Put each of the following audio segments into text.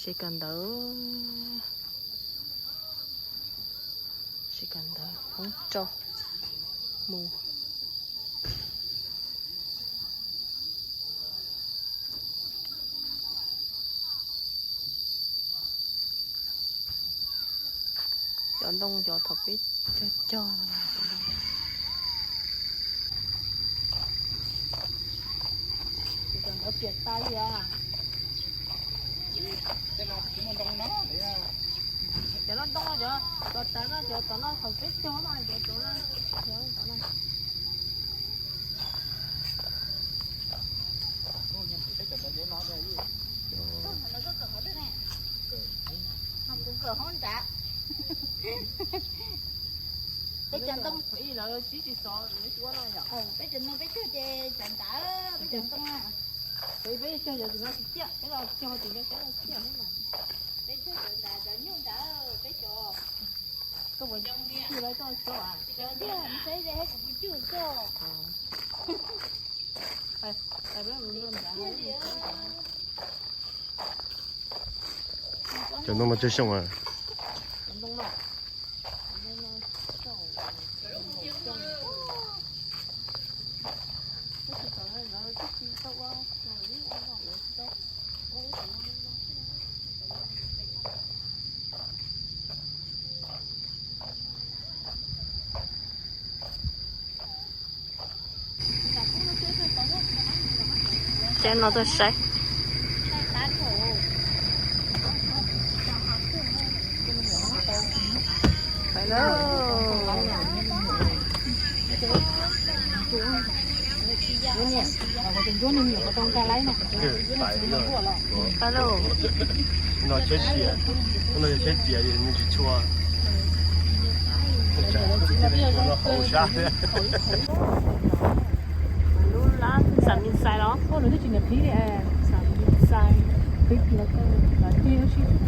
Tsis kawm ntawv, tsis kawm ntawv, poob rau mus. Cov ntoo cov thaum peb cog cog. Cov ntawd piam tas li. Cov no ntoo, cov tom tas no, cov tom no thaum peb cog mas cov tom no. Kuv kawm hauv nrad. Peb cog ntoo, peb cog ntoo peb cog ces cov ntawd peb cog ntoo na. Peb cog cov no tsis ciaj, peb los cog tim no cov no ciaj. Peb cog cov ntawd, cov nyuj ntawd peb cog. Koj puas cug lawv txoj cog? Cog tiag, saib kuv puas cug txoj. Cov ntoo no tsawg xyoo a? Cov no tuaj saib. Pais lauj. Pais lauj. No tsheb txias, no yog tsheb txias nws tsis tshua. Lub lab xam mi xais los? Xam mi xais. Lub lab xam mi xais.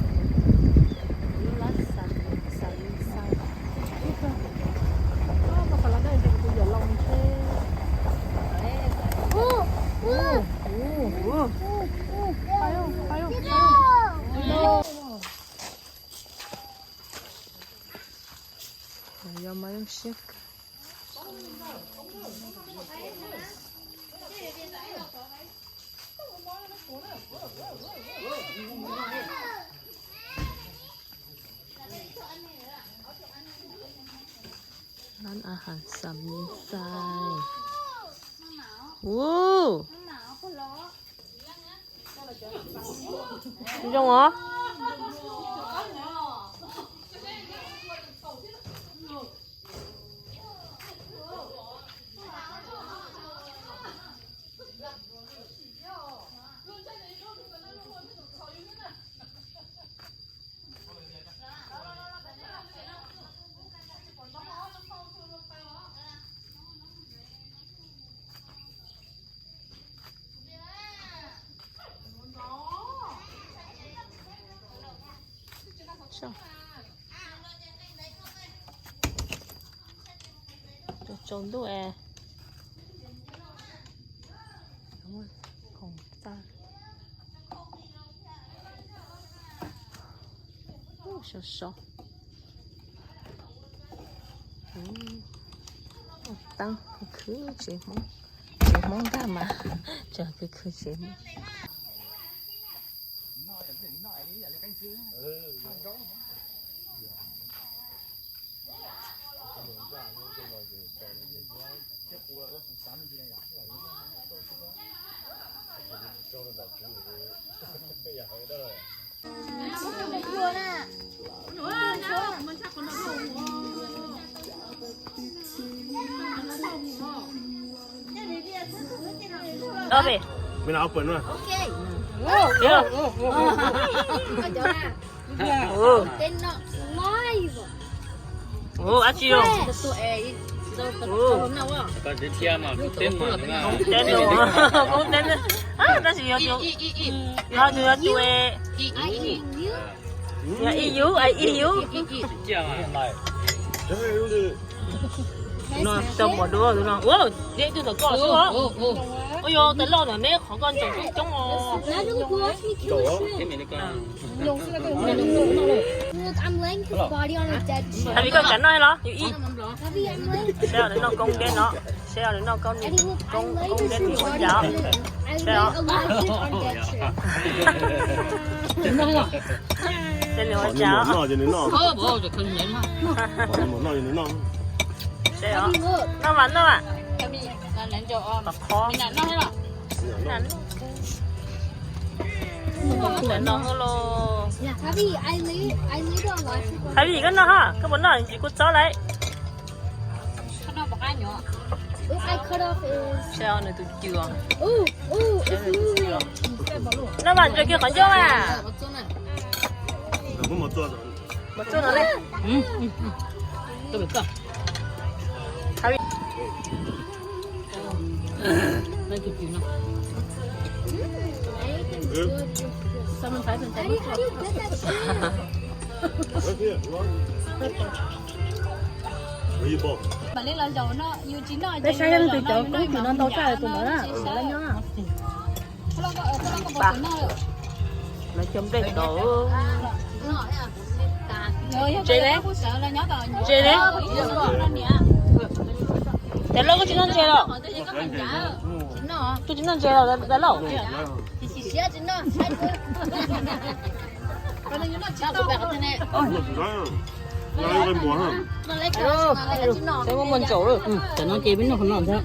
Yog mas zoo siab kawg. Lab a has xam mi xais. Ub. Zoo os. Tsaus ntuj es. Sov sov. Teeb khwv tsev Hmoob, tsev Hmoob ntag mas, tseem khwv khwv tsev Hmoob. Ov, me na ov pawm no. Ua dab tsi os? Ua teb no, poob teb no. Tab sis yog tus, yog tus, yog tus, yog ib yus, ib yus. No tau pom dua tus no. Ua, yog ib tug tom koj xwb os. Ua yog tais loj ntawm neb qhov koj ntsoov coob coob os. Look, I'm laying his body on a dead chair. Hais li koj kam noj los yus ib. Hubby, I'm laying. Seb nws noj koob deb no. Seb nws noj koob, koob deb nws ua cas. I lay a lot of shit on dead chair. Seb nws ua cas. Hubby, look. Noj mas noj mas. Qhov qhov. Ntawm no los. Hubby, I lay, I lay a lot of shit on. Hais li koj noj ha, koj puas noj tsis kua txob lauj. Look, I cut off his. Seb nws tus cw os. Ooh, ooh, it's moving. Noj mas ntsia kiag qhov ncauj mas. Mus txua no ne. Peb saib yog leej twg cov koob twm no ntau tshaj tus ntawd na, tus ntawd nyob. Lawv cog nplej tau. Ntses ne? Ntses ne? Tais loj koj tsis noj ntses los? Koj tsis noj ntses los tais loj? Muaj muaj ntsaum. Tam no ces peb noj qhov no ntag.